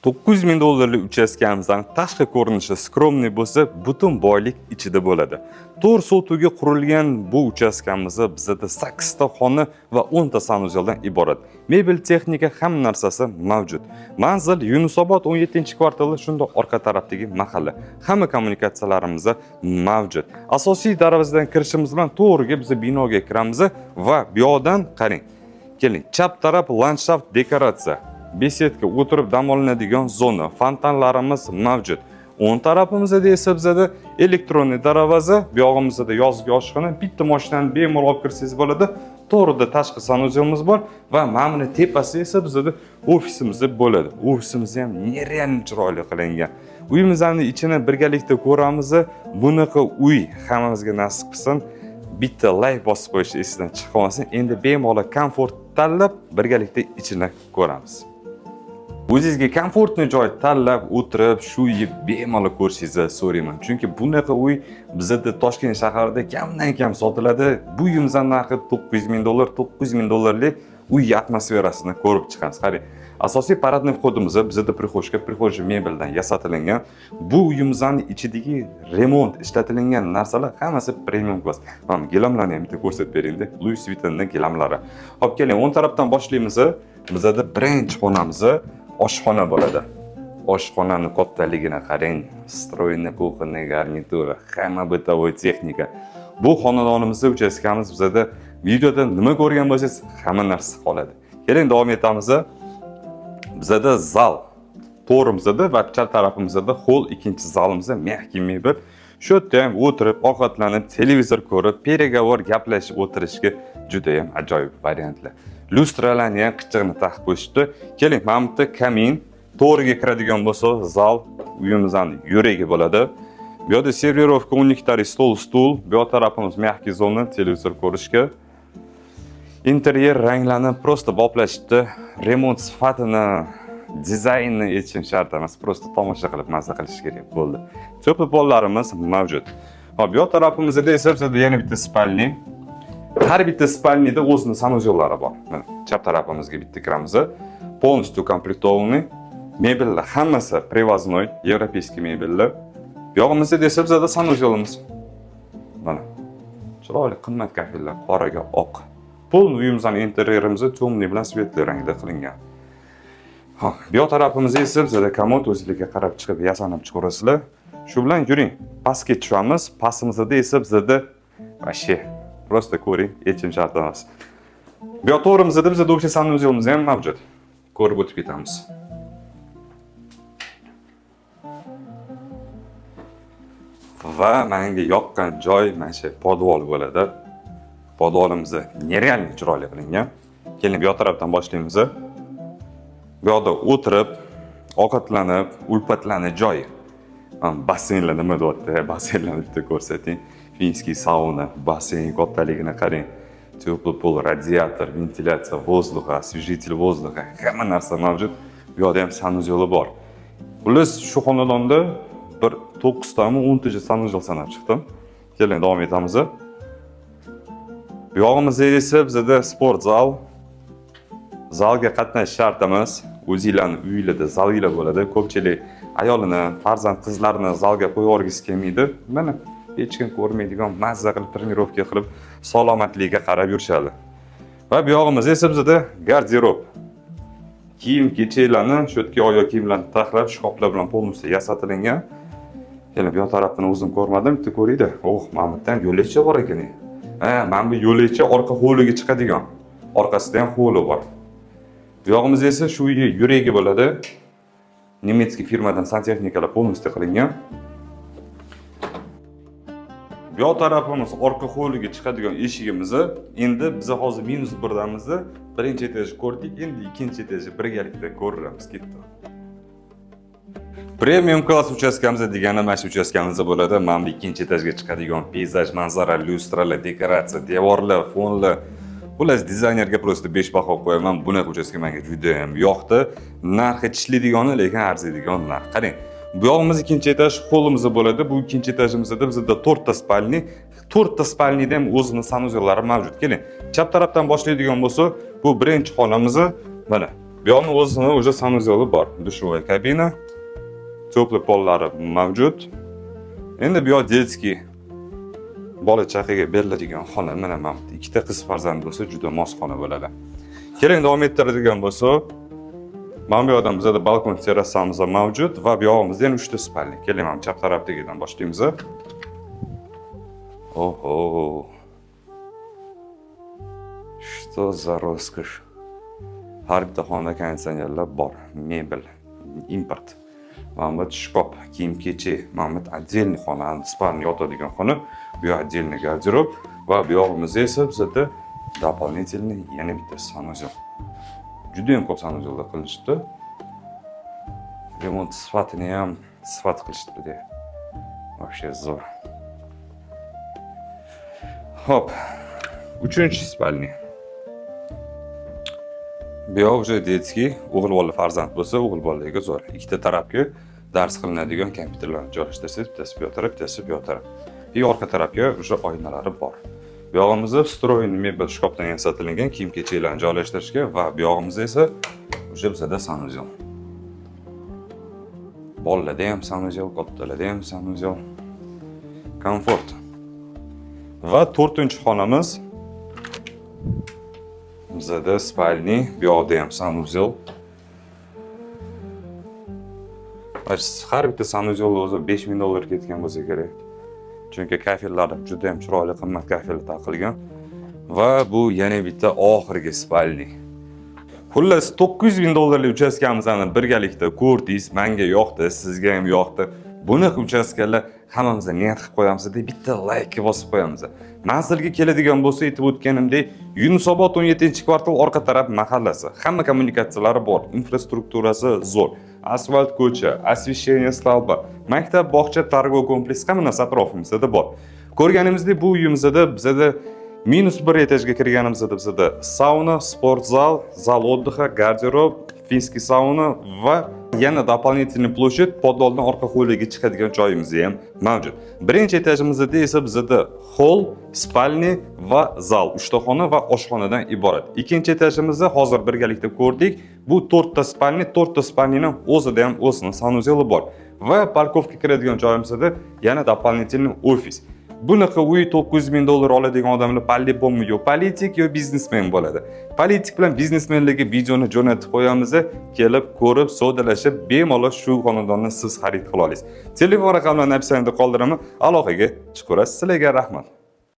900 ming dollarlik uchastkamizdan tashqi ko'rinishi скромный bo'lsa, butun boylik ichida bo'ladi. 4 sotixga qurilgan bu uchastkamizda bizada 8 ta xona va 10 ta санузел dan iborat. Mebel, texnika, hamma narsasi mavjud. Manzil Yunusobod 17-kvartali, shundoq orqa tarafdagi mahalla. Hamma kommunikatsiyalarimiz mavjud. Asosiy darvozadan kirishimiz bilan to'g'riga biz binoga kiramiz va bu yoqdan qarang. Keling, chap taraf landshaft dekoratsiya. Беседка, o'tirib dam olinadigan zona, fontanlarimiz mavjud. O'ng tarafimizda esa bizada электронный darvoza, bu yog'imizda yozgi oshxona, bitta mashinani bemalol olib kirsangiz bo'ladi. To'g'rida tashqi санузел imiz bor va mana buni tepasida esa bizada ofisimiz bo'ladi. Ofisimiz ham нереально chiroyli qilingan. Uyimizni ichini birgalikda ko'ramiz. Bunaqa uy hammamizga nasib qilsin. Bitta layk bosib qo'yish esingizdan chiqib qolmasin. Endi bemalol komfort tanlab birgalikda ichini ko'ramiz. O'zingizga комфортный joy tanlab o'tirib, shu uyni bemalol ko'rishingizni so'rayman. Chunki bunaqa uy bizada Toshkent shahrida kamdan kam sotiladi. Bu uyimizning narxi 900 ming dollar, 900 ming dollarlik uy atmosferasini ko'rib chiqamiz. Qarang, asosiy парадный вход imiz bizada прихожка, прихожая mebeldan yasatilgan. Bu uyimizning ichidagi remont ishlatilingan narsalar hammasi premium klass. Mana gilamlarni ham bitta ko'rsatib beringda. Louis Vuittonning gilamlari. Hop, keling, o'ng tarafdan boshlaymiz. Bizada birinchi xonamiz oshxona bo'ladi. Oshxonani kattaligini qarang. Встроенный кухонный garnitura, hamma бытовой texnika. Bu xonadonimizda, uchastkamiz bizada videoda nima ko'rgan bo'lsangiz, hamma narsa qoladi. Keling, davom etamiz. Bizada zal to'g'rimizda va chap tarafimizda холл, ikkinchi zalimizda мягкий mebel. Shu yerda ham o'tirib, ovqatlanib, televizor ko'rib, переговор gaplashib o'tirishga juda ham ajoyib variantlar. Lyustralarni ham qichig'ini taqib qo'yishibdi. Keling, mana bu yerda kamin. To'g'riga kiradigan bo'lsa, zal uyimizni yuragi bo'ladi. Bu yerda сервировка, 12 tali stol, stul. Bu yoq tarafimiz мягкий zona, televizor ko'rishga. Interyer ranglarni просто boplashibdi. Remont sifatini, dizaynni aytishim shart emas, просто tomosha qilib mazza qilish kerak bo'ldi. Теплый pollarimiz mavjud. Hop, bu yoq tarafimizda esa bizada yana bitta спальни. Har bitta спальни da o'zini санузел lari bor. Mana chap tarafimizga bitta kiramiz. Полностью укомплектованный. Mebellar hammasi привозной, европейский mebellar. Bu yog'imizda desa bizada санузел imiz. Mana. Chiroyli qimmat kafellar, qoraga oq. Полный uyimizning interyerimiz темный bilan светлый rangda qilingan. Hop, bu yoq tarafimizda esa bizada komod, o'zingizga qarab chiqib yasanib chiqaverasizlar. Shu bilan yuring, pastga tushamiz. Pastimizda esa bizada вообще просто ko'ring, hech kim shart emas. Bu yoq to'g'rimizda bizada общий санузел imiz ham mavjud. Ko'rib o'tib ketamiz. Va menga yoqqan joy mana shu podvol bo'ladi. Podvolimiz нереально chiroyli qilingan. Keling, bu yoq tarafdan boshlaymiz. Bu yoqda o'tirib, ovqatlanib, ulpatlanish joyi. Mana basseynlar nima deyapti? Basseynlarni bitta ko'rsating. Финский sauna, basseyn kattaligini qarang. Теплый пол, radiator, ventilyatsiya воздуха, освежитель воздуха, hamma narsa mavjud. Bu yoqda ham санузел i bor. Xullas, shu xonadonda bir 9 tami, 10 tacha санузел sanab chiqdim. Keling, davom etamiz. Bu yog'imizda esa bizada sport zal. Zalga qatnash shart emas. O'zinglarni uyinglarda zalinglar bo'ladi. Ko'pchilik ayolini, farzand qizlarini zalga qo'yib yuborgisi kelmaydi. Mana hech kim ko'rmaydigan mazza qilib тренировка qilib, salomatligiga qarab yurishadi. Va bu yog'imizda esa bizada garderob. Kiyim kechaklarni shu yerga oyoq kiyimlarni taxlab, shkaflar bilan полностью yasatilingan. Yana bu yoq tarafini o'zim ko'rmadim, bitta ko'ringda. Oh, mana bu yerda ham yo'lakcha bor ekan. Ha, mana bu yo'lakcha orqa hovliga chiqadigan. Orqasida ham hovli bor. Bu yog'imizda esa shu uyga yuragi bo'ladi. Немецкий firmadan santexnikalar полностью qilingan. Bu yoq tarafimiz orqa hovliga chiqadigan eshigimiz. Endi biz hozir minus birdamiz. Birinchi etajni ko'rdik, endi ikkinchi etajni birgalikda ko'ramiz. Ketdi. Premium klass uchastkamizda degani mana shu uchastkamizda bo'ladi. Mana bu ikkinchi etajga chiqadigan peyzaj, manzara, lyustralar, dekoratsiya, devorlar, fonlar. Xullas, dizaynerga просто 5 baho qo'yaman. Bunaqa uchastka menga juda ham yoqdi. Narxi tishlaydigani, lekin arziydigan narx. Qarang. Bu yog'imiz ikkinchi etaj hollimiz bo'ladi. Bu ikkinchi etajimizda bizda 4 ta спальни, 4 ta спальни da ham o'zini санузел lari mavjud. Keling, chap tarafdan boshlaydigan bo'lsa, bu birinchi xonamiz mana. Bu yoqni o'zini уже санузел i bor. Душевая кабина, теплый pollari mavjud. Endi bu yoq детский, bola chaqaga beriladigan xona. Mana bu ikkita qiz farzand bo'lsa, juda mos xona bo'ladi. Keling, davom ettiradigan bo'lsak, mana bu yoqdan bizada balkon terrasamiz ham mavjud va bu yog'imizda yana uchta спальня. Keling, mana chap tarafdagidan boshlaymiz. Oho. Что за роскошь? Har bitta xonada konditsionerlar bor, mebel, import. Mana bu shkaf, kiyim-kechak, mana bu отдельный xona, спальня yotadigan xona, bu yoq отдельный garderob va bu yog'imizda esa bizada дополнительный yana bitta санузел. Juda ham ko'p санузел lar qilinishibdi. Remont sifatini ham sifat qilishibdi. Вообще zo'r. Xo'p, uchinchi спальня. Bu yoq уже детский, o'g'il bola farzand bo'lsa, o'g'il bolalarga zo'r. Ikkita tarafga dars qilinadigan kompyuterlarni joylashtirsangiz, bittasi bu yoq taraf, bittasi bu yoq taraf. И orqa tarafga уже oynalari bor. Bu yog'imizda встроенный mebel shkafdan yasatilgan kiyim-kechaklarni joylashtirishga va bu yog'imizda esa уже bizada санузел. Bolalarda ham санузел, kattalarda ham санузел. Komfort. Va to'rtinchi xonamiz bizada спальня, bu yoqda ham санузел. Har bitta санузел o'zi 5000 dollar ketgan bo'lsa kerak. Chunki kafellari juda ham chiroyli, qimmat kafellar taqilgan. Va bu yana bitta oxirgi спальня. Xullas, 900 ming dollarlik uchastkamizni birgalikda ko'rdingiz, menga yoqdi, sizga ham yoqdi. Bunaqa uchastkalar hammamiz niyat qilib qo'yamiz deb bitta laykka bosib qo'yamiz. Manzilga keladigan bo'lsa, aytib o'tganimdek, Yunusobod 17-kvartal, orqa taraf mahallasi. Hamma kommunikatsiyalari bor, infrastrukturasi zo'r. Asfalt ko'cha, освещение столба, maktab, bog'cha, торговый kompleks, hamma narsa atrofimizda bor. Ko'rganimizdek, bu uyimizda bizada -1 etajga kirganimizda bizada sauna, sport zal, зал отдыха, garderob, финский sauna va yana дополнительный площадь, podvaldan orqa hovliga chiqadigan joyimiz ham mavjud. Birinchi etajimizda esa bizada холл, спальня va zal, uchta xona va oshxonadan iborat. Ikkinchi etajimizda hozir birgalikda ko'rdik. Bu to'rtta спальня, to'rtta спальня ni o'zida ham o'zini санузел i bor. Va парковка kiradigan joyimizda yana дополнительный ofis. Bunaqa uy 900 ming dollar oladigan odamlar по-любому yo politik, yo biznesmen bo'ladi. Politik bilan biznesmenlarga videoni jo'natib qo'yamiz, kelib ko'rib, savdolashib, bemalol shu xonadonni siz xarid qila olasiz. Telefon raqamlarini описание da qoldiraman, aloqaga chiqaverasiz. Sizlarga rahmat.